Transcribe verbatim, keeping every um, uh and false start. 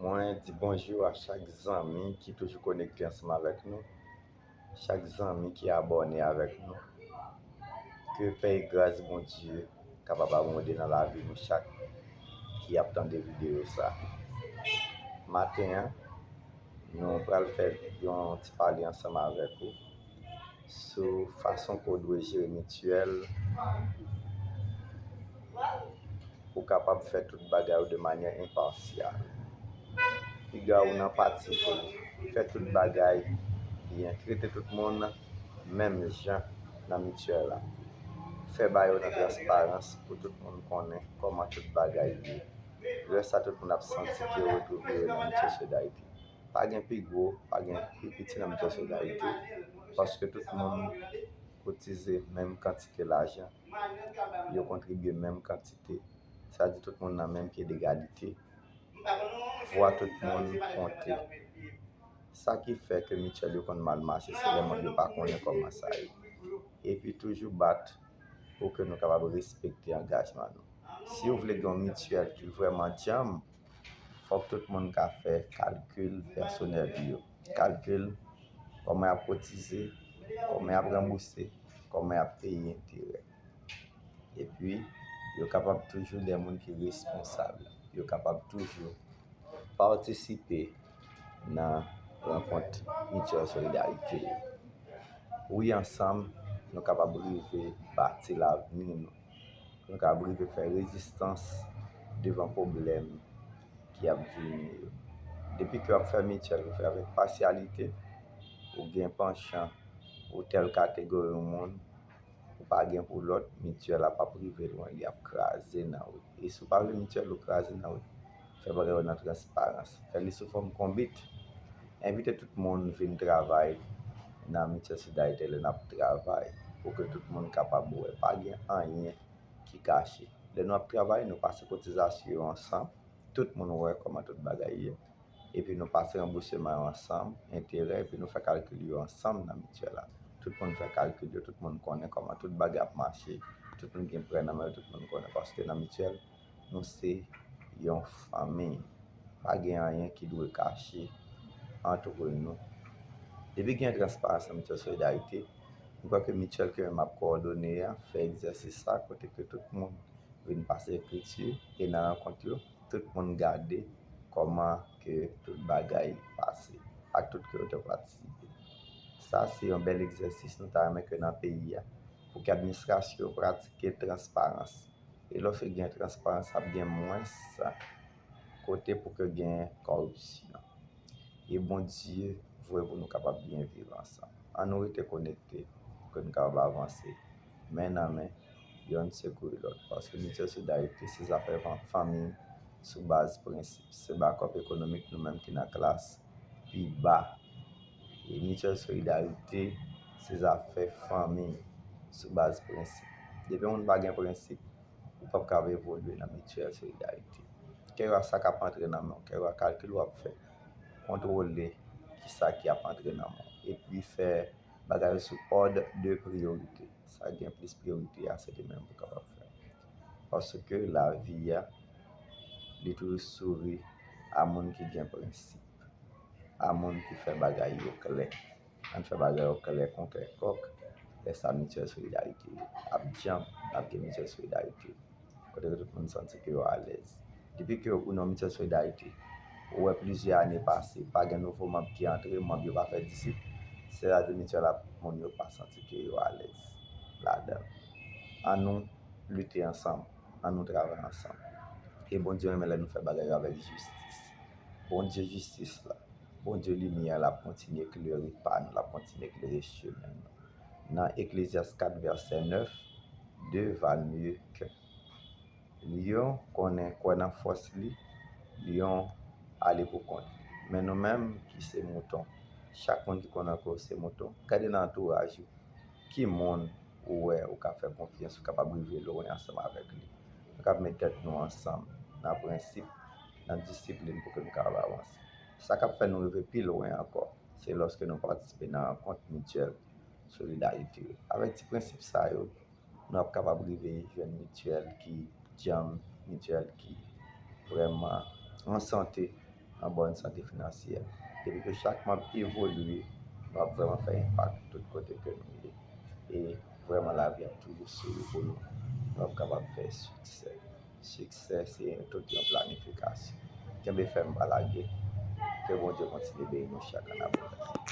Mwen di bonjou a chak zanmi ki toujou konekte ansanm avèk nou, chak zanmi ki abòne avèk nou. Ke pè e gras Bondye kapab abonde nan lavi nou chak ki ap tande videyo sa. Maten an, nou pral fè yon ti pale ansanm avèk ou sou fason ke w dwe jere mityèl pou w kapab fè tout bagay yo de manyè enpasyal. Piga ou nan pati pou fè tout bagay byen, trete tout moun menm jan nan mityèl la. Fè bagay yo nan transparans pou tout moun konnen kòman tout bagay ye. Lè sa, tout moun ap santi ke yo retwouve yo nan mityèl Solidarite. Pa gen pi gwo, pa gen pi piti nan mityèl Solidarite, paske tout moun kotize menm kantite lajan, yo kontribye menm kantite. Sa di tout moun nan menm pye degalite. Vwa tout moun konte. Sa ki fè ke mityèl yo konn mal mache, se lè moun yo pa konnen kòman sa ye. Epi toujou bat pou ke nou kapab respekte angajman nou. Si w vle gen yon mityèl ki vrèman djanm, fòk tout moun ka fè kalkil pèsonèl yo. Kalkil kòman y ap kotize, kòman y ap ranbouse, kòman y ap peye enterè. Epi, yo kapab toujou de moun ki responsab. Yo kapab toujou patisipe nan rankont mityèl solidarite yo. Wi, ansanm, nou kapab rive bati lavni nou. Nou kapab rive fè rezistans devan pwoblèm ki ap vini yo. Depi ke w ap fè mityèl, ou fè avèk pasyalite, ou gen panchan pou tèl kategori moun, ou pa gen pou lòt, mityèl la p ap rive lwen, li ap kraze nan wout. E si w pa vle mityèl ou kraze nan wout, fè bagay yo nan transparans. Fè li sou fòm konbit. Envite tout moun vin travay nan mityèl solidarite lè n ap travay, pou ke tout moun kapab wè. Pa gen anyen ki kache. Lè nou ap travay, nou pase kotizasyon yo ansanm, tout moun wè kòman tout bagay ye. Epi nou pase ranbousman yo ansanm, enterè, epi nou fè kalkil yo ansanm nan mityèl la. Tout moun fè kalkil yo, tout moun konnen kòman tout bagay ap mache, tout moun gen prè nan men yo, tout moun konnen, paske nan mityèl, nou se yon fanmi. Pa gen anyen ki dwe kache ant nou. Depi gen transparans nan mityèl solidarite, m kwè ke mityèl ke m ap kowòdone a fè egzèsis sa, kote ke tout moun vin pase ekriti e nan rankont yo, tout moun gade kòman ke tout bagay pase ak tout ke yo te patisipe. Sa se yon bèl egzèsis nou ta renmen ke nan peyi a, pou ke administrasyon yo pratike transparans. E lòske gen transparans, ap gen mwens kote pou ke gen kòripsyon. E Bondye vle pou nou kapab byen viv ansanm. Ann nou rete konekte pou ke nou kapab avanse men nan men, yonn sekouri lòt. Paske mityèl solidarite se zafè fan-, fanmi sou baz prensip. Se bakòp ekonomik nou menm ki nan klas pi ba. E mityèl solidarite se zafè fanmi sou baz prensip. Depi yon moun pa gen prensip, ou p ap ka evolye nan mityèl solidarite. Kèlkeswa sa k ap antre nan men w, kèlkeswa kalkil w ap fè, kontwole kisa ki ap antre nan men w, epi fè bagay yo sou òd de priyorite. Sa gen plis priyorite a, se li menm pou kapab fè. Paske lavi a, li toujou souri a moun ki gen prensip, a moun ki fè bagay yo klè. Ann fè bagay yo klè kon klè kòk. Lè sa mityèl solidarite ap djanm, ap gen mityèl solidarite. Kote ke tout moun santi ke yo alèz. Depi ke ou nan mityèl solidarite, ou wè plizyè ane pase, pa gen nouvo manm ki antre, manm yo pa fè disip, sètadi mityèl la, moun yo pa santi ke yo alèz ladan l. Ann nou lite ansanm, ann nou travay ansanm. E Bondye renmen lè nou fè bagay yo avèk jistis. Bondye jistis la, Bondye limyè la ap kontinye klere pa nou, l ap kontinye klere chemen nou. Nan Eklezyas kat vèsè nèf, deux valent mieux qu'un. Lyon konnen kwè nan fòs li, lyon ale pou kont li. Men nou menm ki se mouton, chak moun ki konnen ke w se mouton, gade nan antouraj ou, ki moun ou wè ou ka fè konfyans, ou kapab rive lwen ansanm avèk li. Nou kab met tèt nou ansanm nan prensip, nan disiplin pou ke nou kapab avanse. Sa k ap fè nou rive pi lwen ankò, se lòske nou patisipe nan rankont mityèl solidarite yo. Avèk ti prensip sa yo, nou ap kapab rive jwenn mityèl ki djanm, mityèl ki vrèman an sante, an bòn sante finansyè. Depi ke chak mwa ap evolye, nou ap vrèman fè enpak tout kote ke nou ye. E vrèman lavi ap toujou souri pou nou. Nou ap kapab fè siksè. Siksè se tout yon planifikasyon. Kenbe fèm, pa lage. Ke Bondye kontinye beni nou chak an abondans.